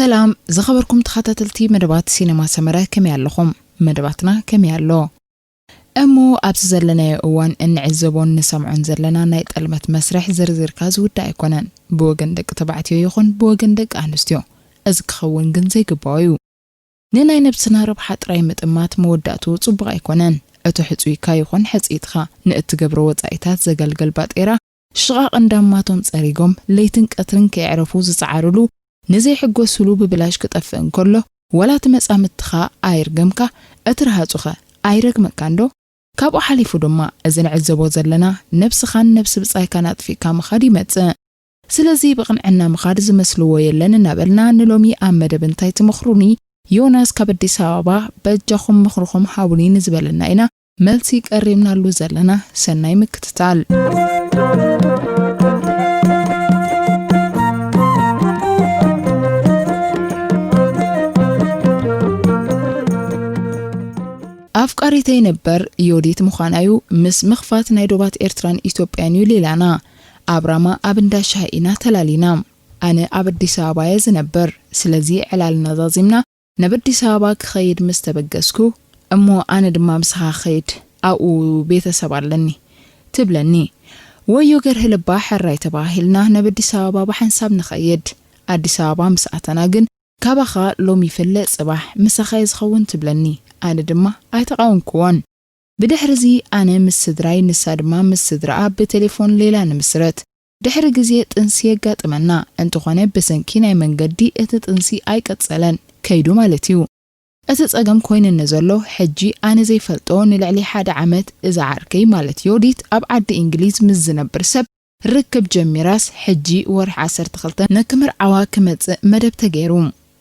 ሰላም ዝኸበርኩም ተኸታተልቲ መደባት ሲነማ ሰመረ፣ ከመይ ኣለኹም? መደባትና ከመይ ኣሎ? እሞ ኣብዚ ዘለናዮ እዋን እንዕዘቦን ንሰምዖን ዘለና ናይ ጠልመት መስርሕ ዝርዝርካ ዝውዳእ ኣይኮነን። ብወገን ደቂ ተባዕትዮ ይኹን ብወገን ደቂ ኣንስትዮ እዚ ክኸውን ግን ዘይግባኦ እዩ። ንናይ ነብስና ረብሓ ጥራይ ምጥማት መወዳእትኡ ጽቡቕ ኣይኮነን። እቲ ሕጹይካ ይኹን ሕጽይትኻ ንእትገብሮ ወጻኢታት ዘገልግል ባጤራ ሽቓቕ እንዳማቶም ጸሪጎም ለይትን ቀትርን ከየዕረፉ ዝጸዓርሉ፣ ንዘይሕጎስሉ ብብላሽ ክጠፍእ እንከሎ፣ ዋላ እቲ መጻምድትኻ ኣይርገምካ፣ እቲ ረሃጹኸ ኣይረግመካንዶ? ካብኡ ሓሊፉ ድማ፣ እዚ ንዕዘቦ ዘለና፣ ነብስኻን ነብሲ ብጻይካን ኣጥፊእካ ምኻድ ይመጽእ። ስለዚ ብቕንዕና ምኻድ ዝመስልዎ የለን እናበልና፣ ንሎሚ ኣብ መደብ እንታይ ትመኽሩኒ? ዮናስ ካብ ኣዲስ ኣበባ፣ በጃኹም ምኽርኹም ሃቡኒ ንዝበለና ኢና መልሲ ቀሪብናሉ ዘለና። ሰናይ ምክትታል። ኣፍቃሪተይ ነበር ዮዲት ምዃናዩ ምስ ምኽፋት ናይ ዶባት ኤርትራን ኢትዮጵያን እዩ ሌላና። ኣብ ራማ ኣብ እንዳ ሻሂ ኢና ተላሊና። ኣነ ኣብ ኣዲስ ኣበባ እየ ዝነበር። ስለዚ ዕላልና ዛዚምና ናብ ኣዲስ ኣበባ ክኸይድ ምስ ተበገስኩ፣ "እሞ ኣነ ድማ ምሳኻ ክኸይድ፣ ኣብኡ ቤተሰብ ኣለኒ" ትብለኒ። ወዮ ገርሂ ልባ ሕራይ ተባሂልና ናብ ኣዲስ ኣበባ ብሓንሳብ ንኸይድ። ኣዲስ ኣበባ ምስ ኣተና ግን፣ "ካባኻ ሎሚ ይፍለ ጽባሕ ምሳኻ እየ ዝኸውን" ትብለኒ። ኣነ ድማ ኣይተቓወምክዎን። ብድሕርዚ ኣነ ምስ ስድራይ፣ ንሳ ድማ ምስ ስድራኣ ብቴሌፎን ሌላ ንምስረት። ድሕሪ ግዜ ጥንሲ የጋጥመና፣ እንተኾነ ብሰንኪ ናይ መንገዲ እቲ ጥንሲ ኣይቀጸለን፣ ከይዱ ማለት እዩ። እቲ ጸገም ኮይኑኒ ዘሎ፣ ሕጂ ኣነ ዘይፈልጦ ንልዕሊ ሓደ ዓመት እዛ ዓርከይ ማለት ዮዲት ኣብ ዓዲ እንግሊዝ ምስ ዝነብር ሰብ ርክብ ጀሚራስ፣ ሕጂ ወርሒ ዓሰርተ ክልተ ንክምርዓዋ ክመጽእ መደብ ተገይሩ።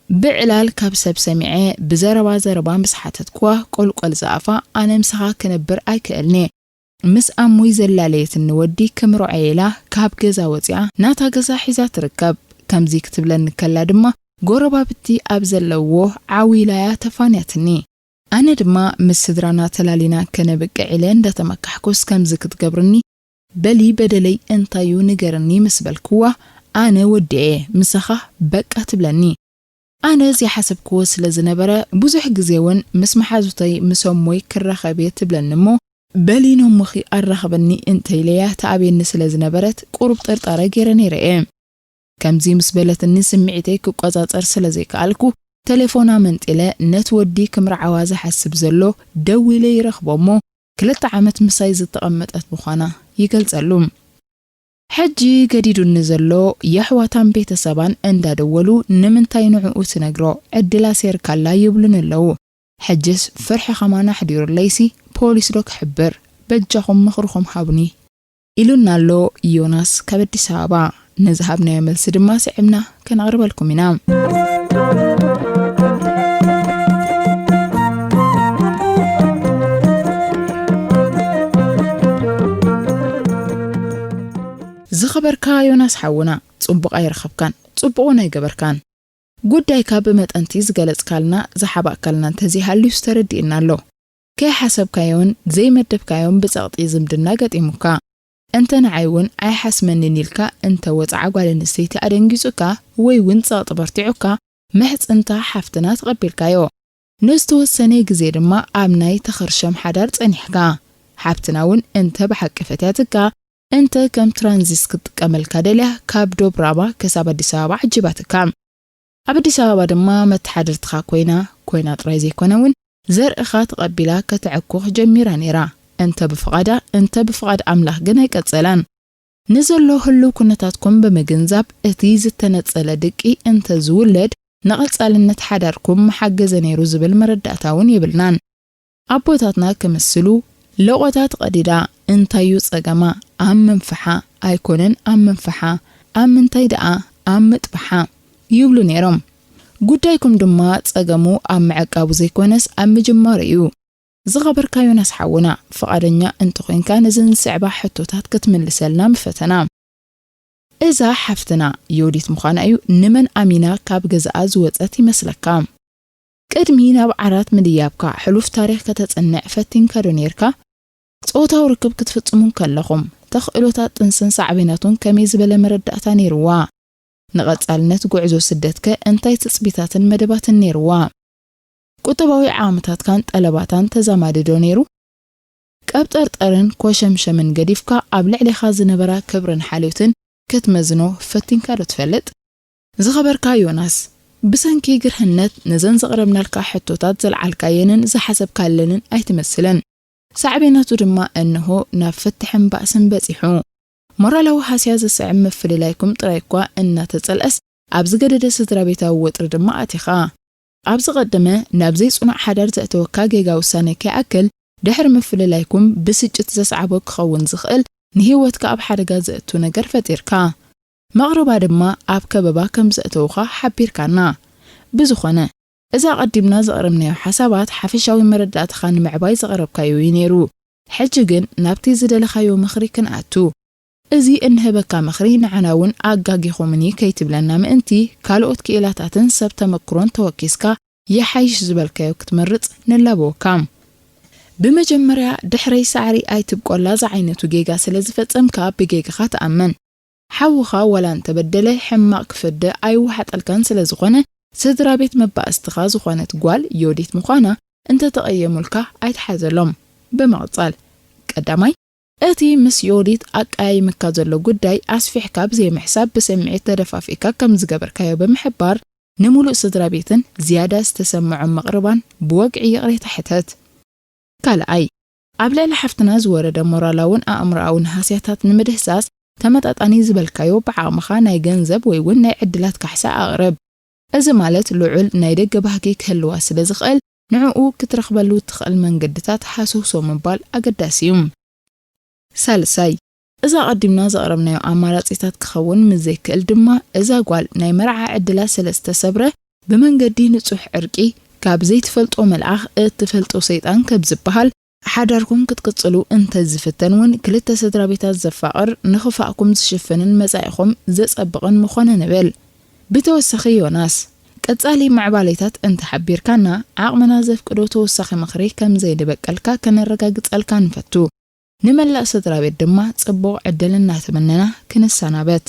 ብዕላል ካብ ሰብ ሰሚዐ፣ ብዘረባ ዘረባ ምስ ሓተትኩዋ፣ ቆልቆል ዝኣፋ፣ ኣነ ምሳኻ ክነብር ኣይክእልን'የ። ምስ ኣሞይ ዘላለየትኒ ወዲ ክምርዖ ኢላ ካብ ገዛ ወጺኣ፣ ናታ ገዛ ሒዛ ትርከብ። ከምዚ ክትብለኒ ከላ ድማ፣ ጎረባብቲ ኣብ ዘለውዎ ዓው ኢላ'ያ ተፋንያትኒ። ኣነ ድማ ምስ ስድራና ተላሊና ከነብቅዕ ኢለ እንዳተመካሕኩስ፣ ከምዚ ክትገብርኒ በሊ በደለይ እንታዩ ንገርኒ ምስ በልክዋ፣ ኣነ ወዲኤ ምሳኻ በቃ ትብለኒ። ኣነ ዘይሓሰብክዎ ስለ ዝነበረ፣ ብዙሕ ግዜ እውን ምስ መሓዙተይ ምስ ኣሞይ ክራኸብ እየ ትብለኒ እሞ፣ በሊ ነሞኺ ኣራኽበኒ እንተኢለያ ትኣብየኒ ስለ ዝነበረት፣ ቁሩብ ጥርጣረ ገይረ ነይረ እየ። ከምዚ ምስ በለትኒ ስምዒተይ ክቆጻጸር ስለ ዘይከኣልኩ፣ ተሌፎና መንጢለ ነቲ ወዲ ክምርዓዋ ዝሓስብ ዘሎ ደዊለ ይረኽቦ እሞ፣ ክልተ ዓመት ምሳይ ዝተቐመጠት ምዃና ይገልጸሉ። ሕጂ ገዲዱኒ ዘሎ የሕዋታን ቤተሰባን እንዳደወሉ ንምንታይ ንዕኡ ትነግሮ ዕድል ኣሴርካላ ይብሉኒ ኣለዉ። ሕጅስ ፍርሒ ከማን ኣሕዲሩለይሲ ፖሊስ ዶ ክሕብር? በጃኹም ምኽርኹም ሃቡኒ። ኢሉና ኣሎ ዮናስ ካብ ኣዲስ ኣበባ። ንዝሃብናዮ መልሲ ድማ ስዒብና ከነቕርበልኩም ኢና። ዝኸበርካ ዮናስ ሓውና፣ ጽቡቕ ኣይረኸብካን፣ ጽቡቕ እውን ኣይገበርካን። ጉዳይካ ብመጠንቲ ዝገለጽካልና፣ ዝሓባእካልና እንተዘይሃልዩስ ተረዲእና ኣሎ። ከይሓሰብካዮን ዘይመደብካዮን ብጸቕጢ ዝምድና ገጢሙካ። እንተ ንዓይ እውን ኣይሓስመንን ኢልካ እንተ ወጽዓ ጓል ኣንስተይቲ ኣደንጊጹካ ወይ እውን ጸቕጢ በርቲዑካ፣ ምሕጽንታ ሓፍትና ተቐቢልካዮ። ንዝተወሰነ ግዜ ድማ ኣብ ናይ ተኸርሸም ሓዳር ጸኒሕካ። ሓፍትና እውን እንተ ብሓቂ ፈትያትካ፣ እንተ ከም ትራንዚት ክትጥቀመልካ ደልያ፣ ካብ ዶብ ራባ ክሳብ ኣዲስ ኣበባ ዓጂባትካ። ኣብ ኣዲስ ኣበባ ድማ መተሓድርትኻ ኮይና፣ ኮይና ጥራይ ዘይኮነ እውን ዘርእኻ ተቐቢላ ከተዕኩኽ ጀሚራ ነይራ። እንተ ብፍቓዳ፣ እንተ ብፍቓድ ኣምላኽ ግን ኣይቀጸላን። ንዘሎ ህሉው ኩነታትኩም ብምግንዛብ፣ እቲ ዝተነጸለ ድቂ እንተ ዝውለድ፣ ንቐጻልነት ሓዳርኩም ምሓገዘ ነይሩ ዝብል መረዳእታ እውን የብልናን። ኣቦታትና ክምስሉ፣ "ለቖታ ተቐዲዳ፣ እንታዩ ጸገማ? ኣብ ምንፍሓ ኣይኮነን ኣብ ምንፍሓ፣ ኣብ ምንታይ ደኣ? ኣብ ምጥብሓ" ይብሉ ነይሮም። ጉዳይኩም ድማ ጸገሙ ኣብ ምዕቃቡ ዘይኮነስ ኣብ ምጅማሩ እዩ። ዝኸበርካ ዮናስ ሓውና፣ ፍቓደኛ እንተኾይንካ ነዘን ዝስዕባ ሕቶታት ክትምልሰልና ምፈተና። እዛ ሓፍትና ዮዲት ምዃና እዩ ንመን ኣሚና ካብ ገዛኣ ዝወጸት ይመስለካ? ቅድሚ ናብ ዓራት ምድያብካ፣ ሕሉፍ ታሪኽ ከተጽንዕ ፈቲንካ ዶ ኔርካ? ጾታዊ ርክብ ክትፍጽሙ እንከለኹም፣ ተኽእሎታት ጥንስን ሳዕቤናቱን ከመይ ዝበለ መረዳእታ ኔርዋ? ንቐጻልነት ጉዕዞ ስደትከ እንታይ ትጽቢታትን መደባትን ነይርዋ? ቁጠባዊ ዓቕምታትካን ጠለባታን ተዛማዲ ዶ ነይሩ? ቀብጠርጠርን ኮሸምሸምን ገዲፍካ ኣብ ልዕሌኻ ዝነበራ ክብርን ሓልዮትን ክትመዝኖ ፈቲንካ ዶ ትፈልጥ? ዝኸበርካ ዮናስ፣ ብሰንኪ ግርህነት ነዘን ዘቕረብናልካ ሕቶታት ዘልዓልካየንን ዝሓሰብካለንን ኣይትመስልን። ሳዕቤናቱ ድማ እንሆ ናብ ፍትሕን ባእስን በጺሑ። ሞራላዊ ሃስያ ዘስዕብ ምፍልላይኩም ጥራይ እኳ እናተጸልአስ፣ ኣብ ዝገደደ ስድራ ቤታዊ ወጥሪ ድማ ኣቲኻ። ኣብ ዝቐደመ ናብ ዘይጽኑዕ ሓዳር ዘእተወካ ጌጋ ውሳነ ከይኣክል፣ ድሕሪ ምፍልላይኩም ብስጭት ዘስዓቦ ክኸውን ዝኽእል ንህይወትካ ኣብ ሓደጋ ዘእቱ ነገር ፈጢርካ። መቕርባ ድማ ኣብ ከበባ ከም ዘእተውኻ ሓቢርካና። ብዝኾነ፣ እዚ ኣቐዲምና ዘቕረብናዮ ሓሳባት ሓፈሻዊ መረዳእታኻ ንምዕባይ ዘቕረብካዮ እዩ ነይሩ። ሕጂ ግን ናብቲ ዝደለኻዮ ምኽሪ ክንኣቱ። እዚ እንህበካ ምኽሪ ንዓና እውን ኣጋጊኹምኒ ከይትብለና ምእንቲ፣ ካልኦት ክኢላታትን ሰብ ተመክሮን ተወኪስካ ይሓይሽ ዝበልካዮ ክትመርጽ ንላበወካ። ብመጀመርያ፣ ድሕረይ ሳዕሪ ኣይትብቆላ ዝዓይነቱ ጌጋ ስለ ዝፈጸምካ ብጌጋኻ ተኣመን። ሓውኻ ዋላ እንተበደለ ሕማቕ ክፈደ ኣይወሓጠልካን ስለ ዝኾነ፣ ስድራ ቤት መባእስትኻ ዝኾነት ጓል ዮዲት ምዃና እንተተቐየሙልካ ኣይትሓዘሎም። ብምቕጻል፣ ቀዳማይ፣ እቲ ምስ ዮዲት ኣቀያይምካ ዘሎ ጉዳይ ኣስፊሕካ ብዘይምሕሳብ ብስምዒት ተደፋፊእካ ከም ዝገበርካዮ ብምሕባር፣ ንምሉእ ስድራ ቤትን ዝያዳ ዝተሰምዖም መቕርባን ብወግዒ ይቕሬታ ሕተት። ካልኣይ፣ ኣብ ልዕሊ ሓፍትና ዝወረደ ሞራላውን ኣእምሮኣውን ሃስያታት ንምድህሳስ ተመጣጣኒ ዝበልካዮ ብዓቕምኻ ናይ ገንዘብ ወይ እውን ናይ ዕድላት ካሕሳ ኣቕርብ። እዚ ማለት ልዑል ናይ ደገ ባህጊ ክህልዋ ስለ ዝኽእል፣ ንዕኡ ክትረኽበሉ እትኽእል መንገድታት ሃሰውሰው ምባል ኣገዳሲ እዩ። ሳልሳይ፣ እዚ ኣቐዲምና ዘቕረብናዮ ኣማራጺታት ክኸውን ምስ ዘይክእል ድማ፣ እዛ ጓል ናይ መርዓ ዕድላ ስለ ዝተሰብረ፣ ብመንገዲ ንጹሕ ዕርቂ፣ ካብ ዘይትፈልጦ መልኣኽ እትፈልጦ ሰይጣን ከም ዝበሃል፣ ሓዳርኩም ክትቅጽሉ እንተ ዝፍተን እውን፣ ክልተ ስድራ ቤታት ዘፋቕር፣ ንኽፋእኩም ዝሽፍንን መጻኢኹም ዘጸብቕን ምኾነ ንብል። ብተወሳኺ ዮናስ፣ ቀጻሊ ምዕባሌታት እንተ ሓቢርካና፣ ዓቕምና ዘፍቅዶ ተወሳኺ ምኽሪ ከም ዘይንበቀልካ ከነረጋግጸልካ ንፈቱ። ንመላእ ስድራ ቤት ድማ ጽቡቕ ዕድል እናተመነና ክንሰናበት።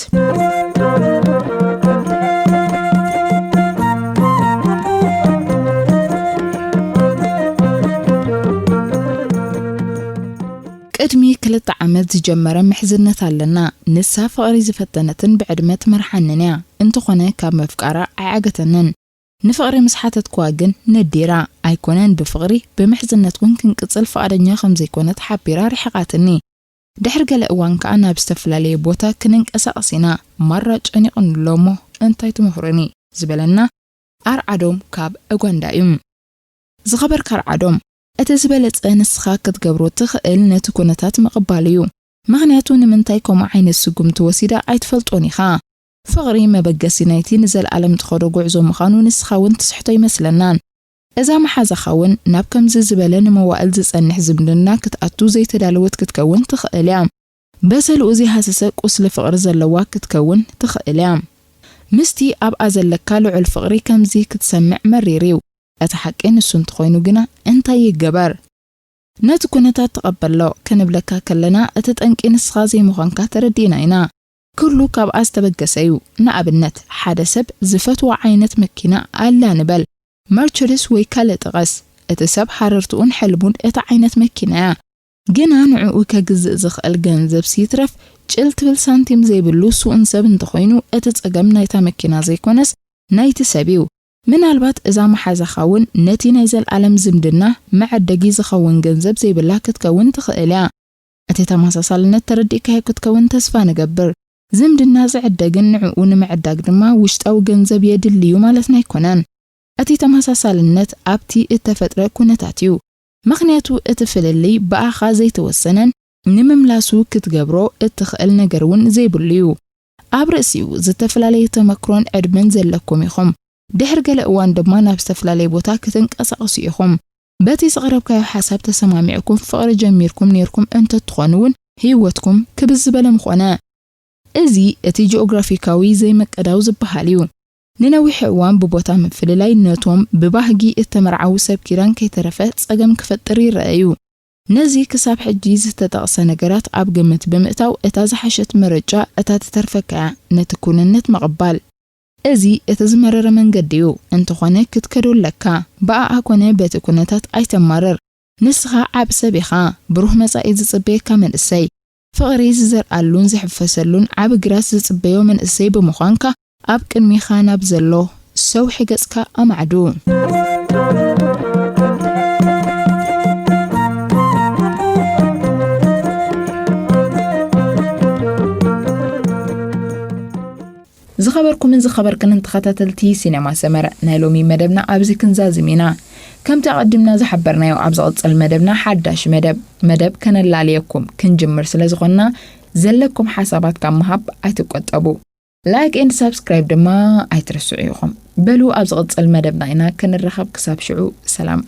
ቅድሚ ክልተ ዓመት ዝጀመረ ምሕዝነት ኣለና። ንሳ ፍቕሪ ዝፈተነትን ብዕድመ ትመርሓንን እያ። እንተኾነ ካብ ምፍቃራ ኣይዓገተንን። ንፍቕሪ ምስ ሓተትክዋ ግን ነዲራ፣ ኣይኮነን ብፍቕሪ፣ ብምሕዝነት እውን ክንቅጽል ፍቓደኛ ከም ዘይኮነት ሓቢራ ርሒቓትኒ። ድሕሪ ገለ እዋን ከኣ ናብ ዝተፈላለየ ቦታ ክንንቀሳቐስ ኢና። ማራ ጨኒቑኒ ኣሎ እሞ እንታይ ትምህሩኒ? ዝበለና ኣርዓዶም ካብ ኡጋንዳ እዩ። ዝኸበርካ ኣርዓዶም፣ እቲ ዝበለጸ ንስኻ ክትገብሮ ትኽእል ነቲ ኩነታት ምቕባል እዩ። ምኽንያቱ ንምንታይ ከምኡ ዓይነት ስጉምቲ ወሲዳ ኣይትፈልጦን ኢኻ። ፍቕሪ መበገሲ ናይቲ ንዘለኣለም ትኸዶ ጉዕዞ ምዃኑ ንስኻ እውን ትስሕቶ ኣይመስለናን። እዛ መሓዛኻ እውን ናብ ከምዚ ዝበለ ንመዋእል ዝጸንሕ ዝምድና ክትኣቱ ዘይተዳለወት ክትከውን ትኽእል እያ። በሰልኡ ዘይሃሰሰ ቁስሊ ፍቕሪ ዘለዋ ክትከውን ትኽእል እያ። ምስቲ ኣብኣ ዘለካ ልዑል ፍቕሪ ከምዚ ክትሰምዕ መሪር እዩ። እቲ ሓቂ ንሱ እንተኾይኑ ግና እንታይ ይገበር? ነቲ ኩነታት ተቐበሎ ክንብለካ ከለና፣ እቲ ጠንቂ ንስኻ ዘይምዃንካ ተረዲእና ኢና። ኩሉ ካብኣ ዝተበገሰ እዩ። ንኣብነት፣ ሓደ ሰብ ዝፈትዎ ዓይነት መኪና ኣላ ንበል፣ መርቸዲስ ወይ ካልእ ጥቐስ። እቲ ሰብ ሃረርትኡን ሕልሙን እታ ዓይነት መኪና እያ። ግና ንዕኡ ከግዝእ ዝኽእል ገንዘብ ሲትረፍ ጭል ትብል ሳንቲም ዘይብሉ ስኡን ሰብ እንተኾይኑ፣ እቲ ጸገም ናይታ መኪና ዘይኮነስ ናይቲ ሰብ እዩ። ምናልባት እዛ መሓዛኻ እውን ነቲ ናይ ዘልኣለም ዝምድና መዐደጊ ዝኸውን ገንዘብ ዘይብላ ክትከውን ትኽእል እያ። እቲ ተመሳሳልነት ተረዲእካዮ ክትከውን ተስፋ ንገብር። ዝምድና ዝዕደግን ንዕኡ ንምዕዳግ ድማ ውሽጣዊ ገንዘብ የድሊ እዩ ማለትና ኣይኮነን። እቲ ተመሳሳልነት ኣብቲ እተፈጥረ ኩነታት እዩ። ምኽንያቱ እቲ ፍልልይ ብኣኻ ዘይተወሰነን ንምምላሱ ክትገብሮ እትኽእል ነገር እውን ዘይብሉ እዩ። ኣብ ርእሲኡ ዝተፈላለየ ተመክሮን ዕድመን ዘለኩም ኢኹም። ድሕሪ ገለ እዋን ድማ ናብ ዝተፈላለየ ቦታ ክትንቀሳቐሱ ኢኹም። በቲ ዘቕረብካዮ ሓሳብ ተሰማሚዕኩም ፍቕሪ ጀሚርኩም ኔርኩም እንተትኾኑ እውን ህይወትኩም ክብዝ ዝበለ ምኾነ። እዚ እቲ ጂኦግራፊካዊ ዘይምቅዳው ዝበሃል እዩ። ንነዊሕ እዋን ብቦታ ምፍልላይ ነቶም ብባህጊ እተመርዓዉ ሰብ ኪዳን ከይተረፈ ጸገም ክፈጥር ይረአ እዩ። ነዚ ክሳብ ሕጂ ዝተጠቕሰ ነገራት ኣብ ግምት ብምእታው እታ ዝሓሸት ምርጫ እታ ትተርፈካ እያ፣ ነቲ ኩንነት ምቕባል። እዚ እቲ ዝመረረ መንገዲ እዩ። እንተኾነ ክትከዶ ኣለካ። ብኣኣ ኮነ በቲ ኩነታት ኣይተማርር። ንስኻ ዓቢ ሰብ ኢኻ። ብሩህ መጻኢ ዝጽበየካ መንእሰይ። ፍቕሪ ዝዘርኣሉን ዝሕፈሰሉን ዓቢ ግራት ዝጽበዮ መንእሰይ ብምዃንካ፣ ኣብ ቅድሚኻ ናብ ዘሎ ሰውሒ ገጽካ ኣማዕዱ። ዝኸበርኩምን ዝኸበርክንን ተኸታተልቲ ሲነማ ሰመረ፣ ናይ ሎሚ መደብና ኣብዚ ክንዛዝም ኢና። ከምቲ ኣቐዲምና ዝሓበርናዮ፣ ኣብ ዝቕጽል መደብና ሓዳሽ መደብ፣ መደብ ከነላልየኩም ክንጅምር ስለ ዝኾንና፣ ዘለኩም ሓሳባት ካብ ምሃብ ኣይትቆጠቡ። ላይክ ኤንድ ሳብስክራይብ ድማ ኣይትረስዑ ኢኹም። በሉ፣ ኣብ ዝቕጽል መደብና ኢና ክንራኸብ። ክሳብ ሽዑ ሰላም።